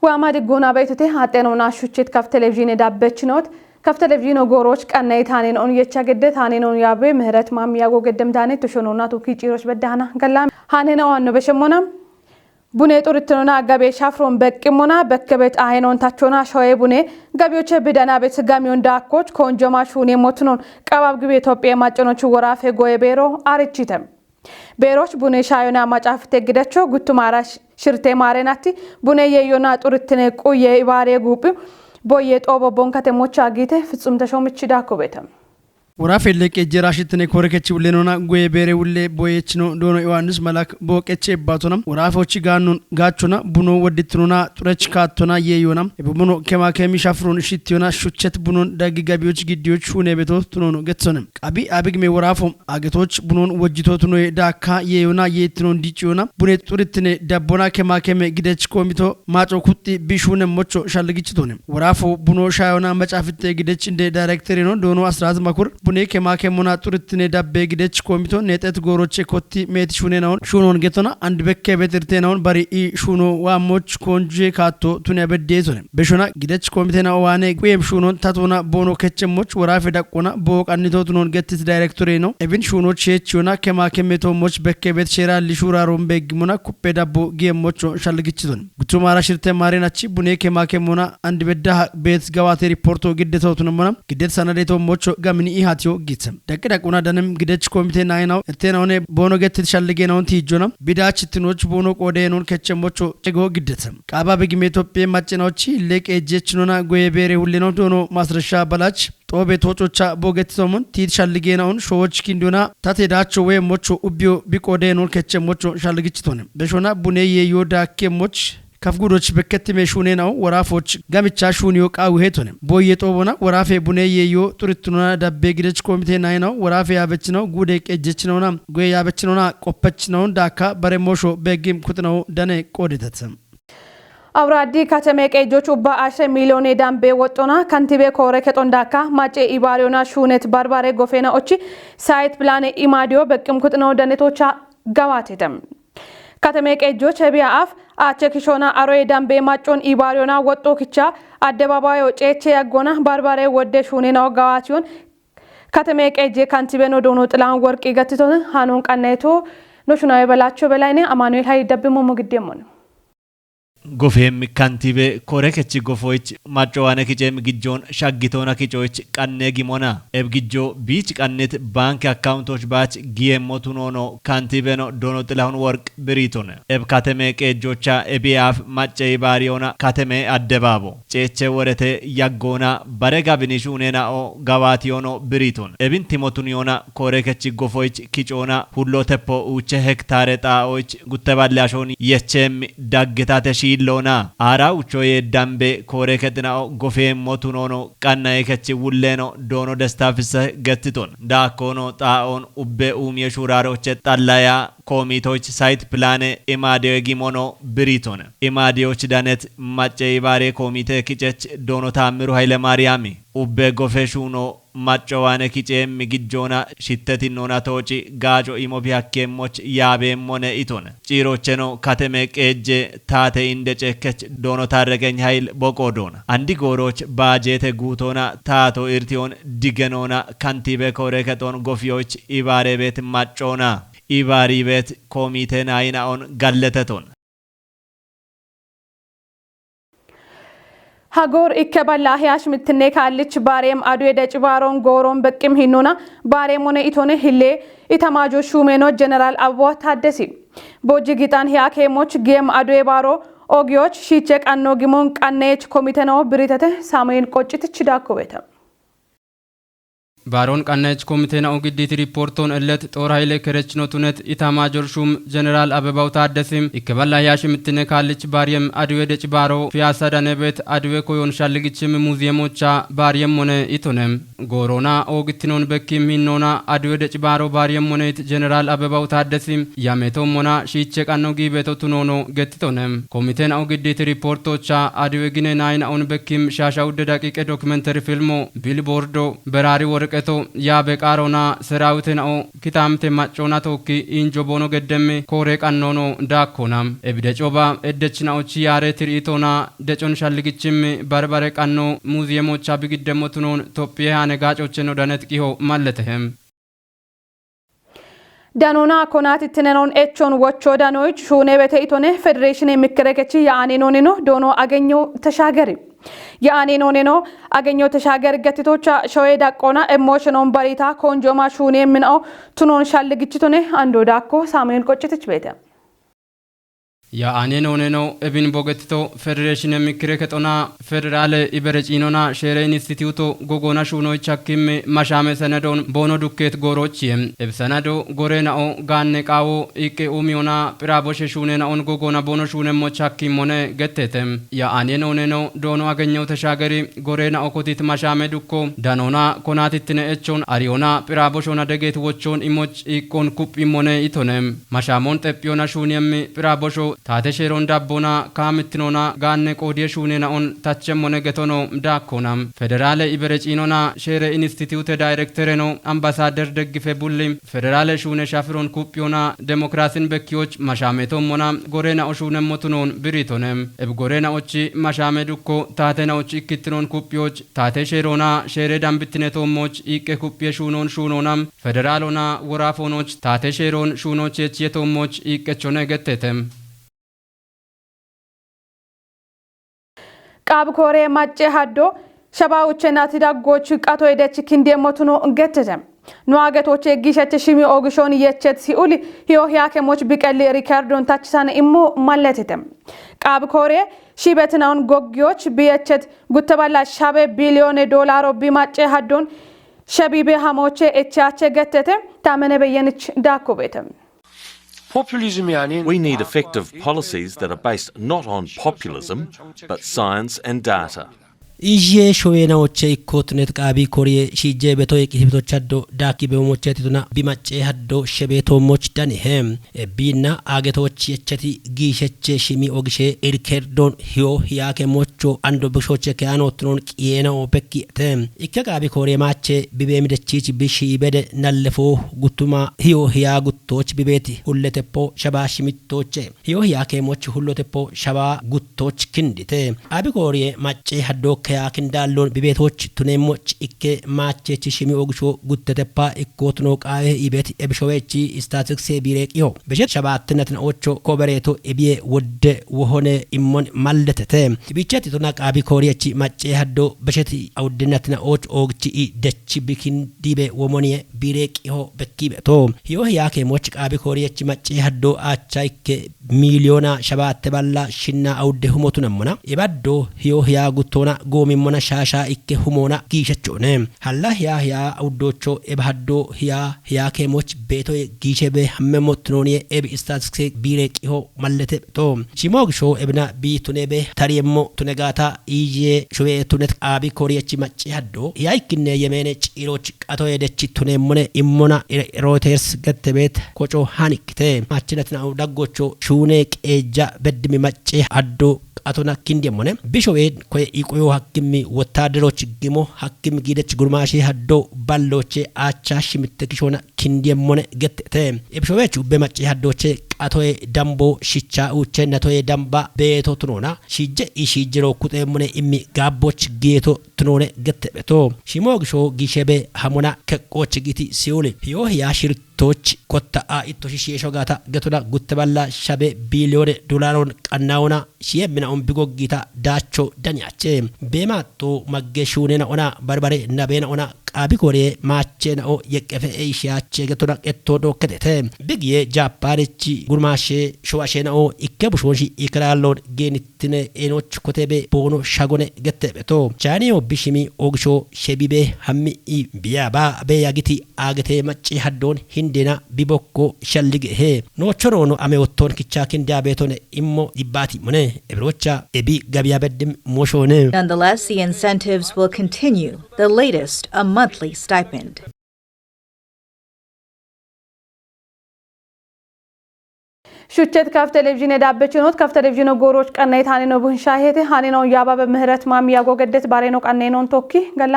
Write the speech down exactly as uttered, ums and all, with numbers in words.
Waama diggoona beetute haxxenoona shuchit kaf televizhiine dabbechinoot. Kaf televizhiino gooroch qannayi taanenoon yecha gedde taanenoon yaabe Mihiret Maami yaago geddem daane tushonoona tuki ciiroch beddaana galla haanena waanno beshemmona. Bune xurittinoona gabe shafroon beqqimmona bekkebet ahenoon tachona shoye bune gabiyoche bidana bet gamiyon daakkoch konjoma shuune motunoon qabab gibe Itophiye maconoch worafe goye beero arichite. Beeroch bune shaayona macafite gidecho guttumara sh-, shirte maarenatti bune yeeyona xurittine quye ibaare guuphi boye xoobo bonkate mocha giite Fitsum Teshomich daakko beete. Worafe leqe jera shittine kore kechi wulle noona goye beere wulle boye chino doono Yohaannis Malak booqeche ebbaatona. Worafe ochi gaannon gaachona buno wodditinoona xurech kaattona yeeyona. Ebe buno kema kemi shafroon shittiyona shuchet bunon daggi gabiyoch giddiyoch shuune beto tunoono getsone. Qabi abigme woraafo agetoch bunon wojjito tunoye daakka yeeyona yeettinoon dicciyona. Bune xurittine dabbona kema keme gidech koomito maaco kuxxi bi shuune mocho shalligichitone. Woraafo buno shaayona macafitte gidech inde daayirekterino doono Asiraat Makur bune kema kemona xurittine dabbe gidech koomito neexet gooroche kotti meeti shuune naon shuunoon getona and bekke betirte naon bari i shuuno waammoch konjuje kaatto tune beddeetone. Beshona gidech koomite na owaane kuyem shuunoon tatona boono kechemmoch woraafe daqqona boo qannito tunoon gettis daayirektorino. Ebin shuunoch heechiyona kema keme toommoch bekke bet sheera lishuuraaroon beeggimona kuppe dabbo giyemmocho shalligichiton. Guttumara shirte maarenachi bune kema kemona and bedda bet gawaate riporto giddeto tunemmona giddet sanade toommocho gamini ihatiyo giitse. Daqqi daqquna danem gidech koomite naayinaw ertenaone boono gettit shalligenaon tiijjona. Bidachittinoch boono qoodeenon kechemmocho cego giddete. Qaaba begime Itophiye macinaochi leqe jechinona goye beere wulleno doono Masresha Balach xoobe toococha boogetitoomon tiit shalligenaon showoch kindona tate daacho woye mocho ubbiyo bi qoodeenon kechemmocho shalligichitone. Beshona bune yeeyo daakke moch kaf gudoch bekketime shuuneenaw woraafoch gamicha shuuniyo qaawu heetone. Boye xoobona woraafe bune yeeyo xurittinoona dabbe gidech koomite naayinaw woraafe yaabechinaw guude qejjechinoona goye yaabechinoona qoppechinaw daakka bare moosho beggim kuxinaw dane qoodeteth. Awuraaddi katame qeejjoch ubba ashe miiliyoone dambe woxxona kantibe koore kexon daakka macce ibaariyona shuunet barbare gofeena ochi sayit pilaane imaadiyo beqqim kuxino danetocha gawaatete. Katame qeejjoch hebiya af aache kishoona aroye dambe maccon ibaariyona woxxo kicha addebabaayo ceeche yaggona barbare wodde shuunena gawaatiyon katame qeejje kantibeno doono Xilahuun Worqi gattiton hanon qanneeto no shunawe Belacho Belayne Amanuel Hay dabbe momo giddemon. Gofeem kantibe kore kechi gofoich maccowaane kiceem gijjoon shaggitoona kicoich qannee gimona. Eb gijjo biich qannit baanke akkaawuntoch baach giyeemmotu noono kantibeno Doono Xilahun Worq biriitone. Eb kateme qeejjocha ebiyaaf macce ibaariyoona kateme addebaabo. Ceeche worete yaggoona bare gabini shuuneena'o gawaatiyono biriiton. Ebin timotuniyoona kore kechi gofoich kicoona hullo teppo uuche hektaare xaa'oich gutteballe ashoon yecheem daggitate shiilloona. Aara uchoye dambe koore kexina'o gofeemmo tunoono qannaye kechi wulleeno Doono Desta Fisse gettiton. Daakkoono xaa'oon ubbe uumiye shuuraaroche xallaya koomiitoch sayit pilaane imaadiyo egimono biriiton. Imaadiyoch danet macce ibaare koomiite kicech Doono Taammiru Hayile Maariyaami ubbe gofe shuuno maccowaane kiceemmi gijjoona shittetinnoona tooci gaaco imo bihakkeemmoch yaabeemmone iton. Ciirocheno kateme qeejje taate inde ceekkech Doono Taarregeny Hayil boqoodoona. Andi gooroch baajeete guutoona taato irtiyoon digenoona kantiibe koore kexoon gofiyoch ibaarebeet maccoona. Ibaariibeet koomiite naayina'on galleteton. Hagoor ikke balla hiyash mittinne kaallich baareem aduye deci baaroon gooroon beqqim hinnona baareemone itone hille itamaajo shuumeeno Jeneraal Abebaw Taaddesi. Bojji gixan hiya keemoch giyem aduye baaro ogiyoch shiiche qanno gimon qanneech komiteno biritete Saamu'eel Qoccitich daakkobeta. Baaroon qanneech komitena ogidditi riportoon ellet xoor hayile kerechno tunet itamaajoor shuum Jeneraal Abebaw Taaddesim ikke balla hiyash mittinne kaallich baariyem aduye deci baaro Piyaasa Danebet aduye koyoon shalligichim muziyemocha baariyemmone itone. Gooroona oogittinoon bekkim hinnoona aduye deci baaro baariyemmoneit Jeneraal Abebaw Taaddesi yametoommona shiiche qanno giibeto tunoono gettitone. Komitena ogidditi riportocha aduye gine naayina'on bekkim shaasha udde daqiiqe dokumenteri filmo Bilboordo Beraari Worqe Eto yaabe qaarona seraawite nao kitaamte maccoona tookki injo boono geddemmi koore qannoono daakkona. Ebide coba eddechinao chi yaare tiriitona decon shalligichimmi barbare qannoo muuziyemocha bigiddemmo tunoon Tophiye haane gaacocheno danet qiho malletehe. Danona konaatittinenon echon wocho danoich shuunebete itone federeeshine mikkerekechi ya'aninonino doono Agenyo Teshaageri. Ya'aninonino Agenyo Teshaageri gattitocha shoye daqqona emooshinon barita konjoma shuune minao tunon shalligichitone ando dakko Saamu'eel Qoccitich beete. Ya'aninonino ebin bogetito federeeshine mikkire kexona federaale ibere ciinona sheere instituto gogoona shuunoich hakkimme mashaame sanadon boono dukkeet goorochiye. Eb sanado gore nao gaanne qaawo iqqe uumiyona phiraaboshe shuune naon gogoona boono shuunemmoch hakkimmone gettete. Ya'aninonino doono Agenyo Teshaageri gore nao kotit mashaame dukko danona konaatittine echon ariyona phiraaboshona degeet wochon imoch iqqon kuphimmone itone. Mashaamon xephiyona shuuniyemmi phiraabosho taate sheeron dabbona kaamittinona gaanne qoodiye shuune naon tachemmone getono daakkona. Federaale ibere ciinona sheere institute daayirektereno Ambasaader Deggife Bulli federaale shuune shafiron kuphiyona demokraasin bekkiyoch mashaame toommona gore nao shuunemmo tunoon biriitone. Eb gore naochi mashaame dukko taate naoch ikkittinon kuphiyoch taate sheerona sheere dambittine toommoch iqqe kuphiye shuunoon shuunoona federaalona woraafoonoch taate sheeroon shuunoch yechiye toommoch iqqechone gettete. Qaab Koore Macce Haddo shaba uchenati daggoch qato edech kindeemmo tuno gettete. No agetoche giishache shimi oogishon yechet si'uli hiyo hiyaakemoch biqelli rikardon tachisan immo malletete. Qaab Koore shibetinaun goggiyoch biyechet gutteballa shabe biliyoone doolaro bi Macce Haddon shebibe hamoche echache gettete. Taamene Beyyenich daakko beete. We need effective policies that are based not on populism, but science and data. Iye showenaoche ikkotunet Qaabi Koriye shiije betoye qisibitoch haddo daakki bewomoche tituna bi Macce haddo shebe toommoch danihe. Ebbinna aagetoch yecheti giisheche shimi ogishe irkerdon hiyo hiyaake mocho ando bishoche keyaanottinon qiyeenao bekki ete. Ikke Qaabi Koriye maache bibe midechich bi shiibede nallefo guttuma hiyo hiyaa guttoch bibeeti hulleteppo shaba shimittoche. Hiyo hiyaake moch hullote po shaba guttoch kindite. Abi Kooriye Macce haddo keya kindaallon bibeetoch tuneemmoch ikke maachechi shimi ogisho gutteteppa ikkotuno qaawe ibet ebishowechi istatikse biireeqiyo. Beshet shabaatinatina ocho kobereeto ebiye wodde wohone immon malletete. Ibicheti tuna Qaabi Kooriyechi Macce haddo besheti awuddinatina och oogchi i dechi bikin dibe womoniye biireeqiho bekkibeto. Hiyo hiyaake moch Qaabi Kooriyechi Macce haddo aacha ikke miiliyoona shabaatte balla shinna awudde humotunammona. Ibaddo hiyo hiya guttoona goomimmona shaasha ikke humoona giishachoone. Halla hiya hiya awuddoocho eba haddo hiya hiya keemoch beetoye giishe be hamme mottunooniye ebi istaatiskise biire qiho mallete to. Shimo gisho ebina bi tune be tariyemmo tune gaata iiye showe tunet Qaabi Kooriyechi Macce haddo hiya ikkinne yemeene ciiroch qato yedechi tuneemmone immona Reuters gettebeet koco hanikkite. Machinatina daggocho shuune qeejja beddimi Macce haddo qatona kindiemmone. Bishowe koye iqoyo hakkimmi wottaderoch gimo hakkimmi giidech gurmaashe haddo balloche aacha shimitte kishona kindiemmone gettete. Ebishowechu be Macce haddoche qatoye dambo shicha uche natoye damba beeto tunona. Shijje ishijjero kuxeemmone immi gaabboch geeto tunone gettebeto. Shimo gisho gishebe hamona keqqoch giti siuli. Hiyo hiya shirtoch kotta a itto shishiesho gaata getona gutte balla shabe biliyoone dolaron qannawona shiye mina on bigoggita daacho daniyache. Beema to magge shuunena ona barbare nabena ona Qaabi Kooriye Maachena o yeqqefe eishiyache getona qetto dokketete. Bigiye Jaappaanichi gurmaashe showashena o ikke bushoonshi ikiraalloon geenittine eenoch kotebe boono shagone gettebeto. Chaaniyo bishimi ogisho shebibe hammi i biyaba be yagiti aagete Macce haddoon hindena bibokko shalligehe. Noochoroono ame ottoon kichaakin diabeetone immo dibbaati mone. Ebirocha ebi gabiya beddim moshoone. Nonetheless, the incentives will continue, the latest a monthly stipend. Shuchet kaf televizhiine dabbechinoot kaf televizhiino gooroch qannayit haanino bunshaahete haanino yaaba be mihret maam yago geddet bareeno qannayinoon tokki galla